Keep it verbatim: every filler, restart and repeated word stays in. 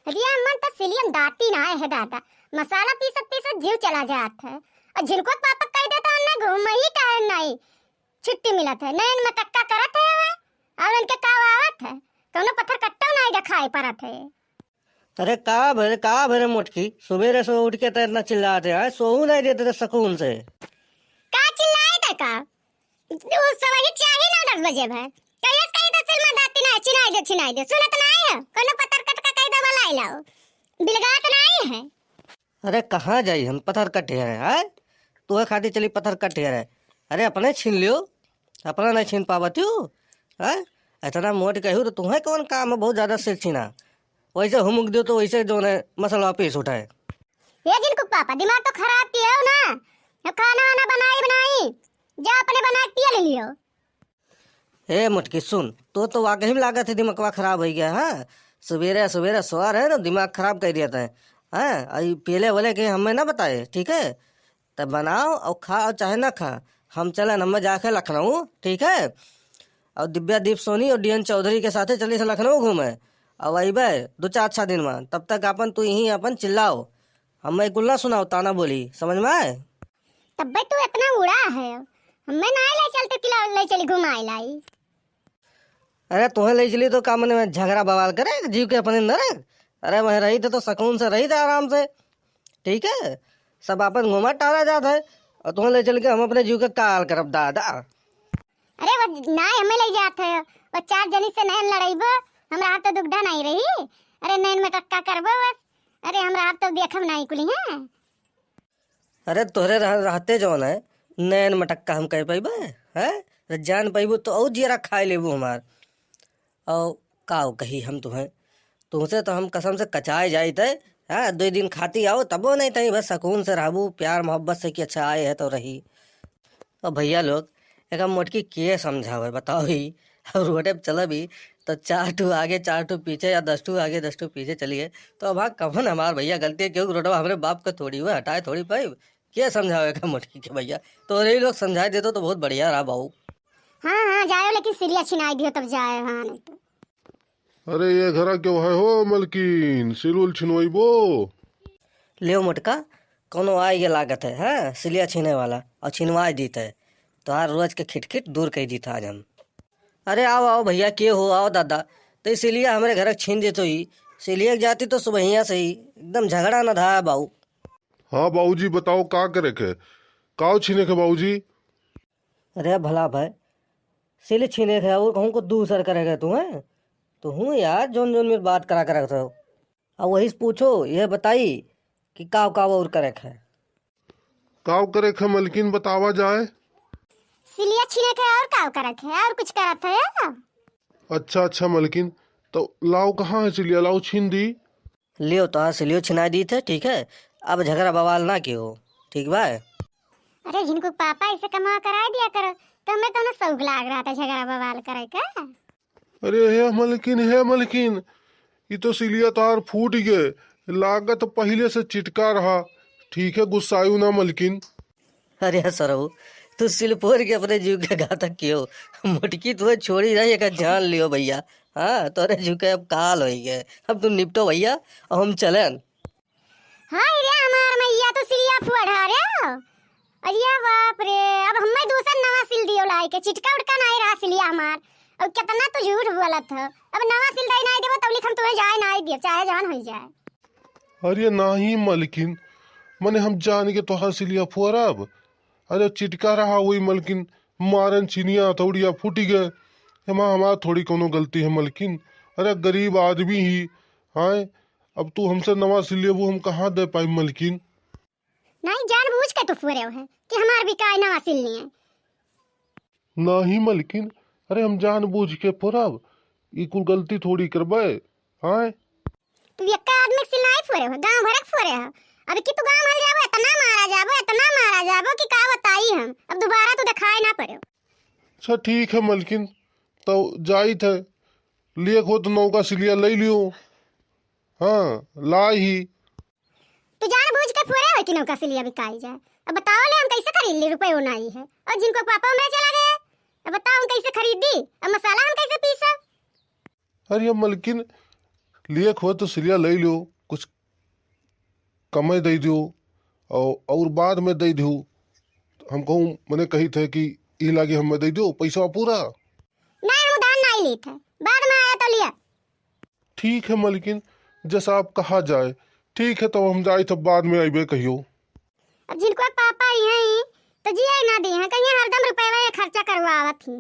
अरे अम्मन तो सिलियन दाती ना है दादा, मसाला पीसत पीसत जीव चला जात है। और झिनकुआ के पापा कह देता हमने घूम ही टहल नहीं छुट्टी मिलत है, नैन मटक्का करत है वह, और इनके का आवत है, कौनो पत्थर कट्टो नहीं दिखाई पड़त है। अरे का भरे, का भरे मोटकी, सुबेरे से उठ के तो इतना चिल्लाते हैं, सोहू नहीं देते थे सुकून से। का चिल्लाए थे का? उ सवेरे चाही नौ दस बजे भर। कहियस कही तो सिल में दाती ना, छिनाई दे, छिनाई दे। सुनत नाई है? कोनो पत्थर कट्टा कही दबा लाई लाओ। बिलगात नाई है। अरे कहाँ जाई हम पत्थर कट्टे हैं, हैं? तोहे खातिर चली पत्थर कट्टे हैं। अरे अपने छीन लियो, अपना नहीं छीन पावत हो, हैं? इतना मोट कहू तो तुम्हें कौन काम है बहुत ज्यादा सिर छीना? वैसे हुमुक दियो तो वैसे जो है मसला पीस उठाए। ये जिनको पापा दिमाग तो खराब किया हो ना, अब खाना वाना बनाई बनाई, जा अपने बना के पिया ले लियो। ए मोटकी सुन, तो तो वाकई में लागत है दिमागवा खराब हो गया है। सवेरे सवेरे सोर है ना, दिमाग खराब कर दिया था। हाँ, आई पेले वाले के हमें ना बताए, ठीक है? तब बनाओ और खाओ चाहे ना खा, हम चलन, हमें जाके लखनऊ, ठीक है? और दिव्या दीप सोनी और डीएन चौधरी के साथे चली से लखनऊ घूमे। और अइबे दो चार अच्छा दिन में, तब तक अपन तू यहीं अपन चिल्लाओ, हमें कुल ना सुनाओ ताना बोली, समझ में आए? तब्बे तू इतना उड़ा है, हमें ना ले चलते तिला ले चली घुमाए लाई। अरे तोहे ले चली तो का मने में झगड़ा बवाल करे, जीव के अपने न रख। अरे वह रही थे तो सुकून से रही थे आराम से, ठीक है? सब अपन घुमा टारा जात है और तोहे ले चल के हम अपने जीव के काल करब दादा। अरे वो ना हमें ले जात है, वो चार जनी से नैन लड़ाइबो, हमरा हाथ तो दुगधा नहीं रही। अरे नैन मटक्का करबो बस, अरे हमरा हाथ तो देखम नहीं कुली है। अरे तोहरे रह-, रहते जौन है, नैन मटक्का हम कह पइबे, हैं? अरे जान पइबू तो और जियरा खाए लेबू हमार। और काव कही हम तुहें, तुमसे तो हम कसम से कचाए जाइत है, हाँ, दो दिन खाती आओ, तबो नहीं तई बस सुकून से रहबू, प्यार मोहब्बत से कि अच्छा आए है तो रही। अब भैया लोग, एक मोटकी के समझावे, बताओ ही, अब रोडे पे चलब ही, तो चार ठो आगे, चार ठो पीछे, या दस ठो आगे, दस ठो पीछे चलिए, तो अब हाँ, कवन हमार भैया गलती है, क्योंकि रोडवा हमरे बाप के थोड़ी हुए, हटाए थोड़ी पाइब, के समझावे का मोटकी के भैया, तो यही लोग समझाए देते तो बहुत बढ़िया रहा बाऊ। हाँ, हाँ, जायो, लेकिन सिलिया छिनाई दियो, तब जाए, हाँ, नहीं तो। अरे, ये घरा के है हो मलकिन, सिलुल छिनवइबो? लेव मोटका, कौनो आइ गे लागत है, हाँ, सिलिया छीने वाला, और छिनवाइ दीत है। तोहार रोज के खिटखिट दूर कइ दीत आज हम। अरे आओ, आओ भैया, के हो, आओ दादा। तो ई सिलिया हमरे घर के छीन देत होई। सिलिया के जाती तो सुबहिया से ही एकदम झगड़ा न धाया बाऊ। हाँ बाबूजी, बताओ का करे के, काव छीने के बाबूजी? अरे भला भाई, सिल छीने के और कहूँ को दूसर करे के तू, हैं? तू हूँ यार, जोन जोन मेरी बात करा के रखत हो। अब वही से पूछो, यह बताई कि काव काव और करे के है। काव करे के है मलकिन, बतावा जाए। सिलिया छीने के और काव करे के है, और कुछ करत है? अच्छा, अच्छा मलकिन, तो लाओ कहाँ है सिलिया, लाओ छीन दी। लियो तो हाँ, सिलियो छिनाई दीत है, ठीक है? अब झगड़ा बवाल ना कियो, ठीक बा? अरे जिनको पापा इसे कमा कराए दिया करो, तो हमें कौनो शौक लाग रहा था झगड़ा बवाल करे का? अरे हे मलकिन, हे मलकिन, ई तो सिलिया तार फूट गए, लागत पहिले से चिटका रहा। ठीक है, गुस्सायु ना मलकिन। अरे सरऊ, तू सिल फोर के अपने जीव के घातक कियो। मोटकी तुहे छोड़ी रही, एक जान लियो भैया। हाँ, तोरे जीव के अब काल होई गए। अब तू निपटो भैया, अब हम चलन। हाय रे हमार मैया, तो सिलिया फोड़ा रे। अरे बाप रे, अब हमें दूसर नवा सिल दियो लाई के, चिटका उटका नहीं रहा सिलिया हमार। अब कितना तो झूठ बोलत हो, अब नवा सिल दे नहीं देबो, तबलिक हम तुम्हें जाए नहीं दियो, चाहे जान हो जाए। अरे नहीं मलकिन, मने हम जान के तोहार सिलिया फोरब। अरे चिटका रहा वही मलकिन, मारन चिनिया हथौड़िया फूटी गए। एमा हमार थोड़ी कोनो गलती है मलकिन। अरे गरीब आदमी ही, हाँ, अब तू हमसे नवा सिल लेबू, हम कहाँ दे पाई मलकिन? नहीं, जानबूझ के तू फोरे हो है कि हमार बिकाए नवा सिल लिए। नहीं मलकिन, अरे हम जानबूझ के फोरब, ई कुल गलती थोड़ी करबे, हाँ? तू एक आदमी के सिल नहीं फोरे हो, गांव भर के फोरे हो। अब की तू गांव भर जाबो, इतना मारा जाबो, इतना मारा जाबो कि का बताई हम, अब दोबारा तू दिखाए ना पड़ो। अच्छा ठीक है मलकिन, तो जाइत है, लिए खुद नौका सिलिया ले लियो। हाँ, लाई ही। तू जानबूझ के फोरे हो कि नौका सिलिया बिकाई जाए। अब बताओ ले हम कैसे खरीद ली, रुपये वो नहीं है। और जिनको पापा मेरे चला गए, अब बताओ हम कैसे खरीद दी, अब मसाला हम कैसे पीसा? अरे मलकिन, लिए खोए तो सिलिया लइ लियो, कुछ कमे दइ दियो और, और बाद में दइ दियो। हम कहूँ मने कही थे कि ई लागे हमें दइ दियो पैसा पूरा। नहीं, हम उधार नहीं लेत है, बाद में आया तो लिया। ठीक है मलकिन, जैसा आप कहा जाए। ठीक है, तब हम जाई, तब बाद में आइबे कहियो। अब जिनको पापा ही हैं तो जिए ना दे हैं, कहीं हरदम रुपये खर्चा करवावत ही।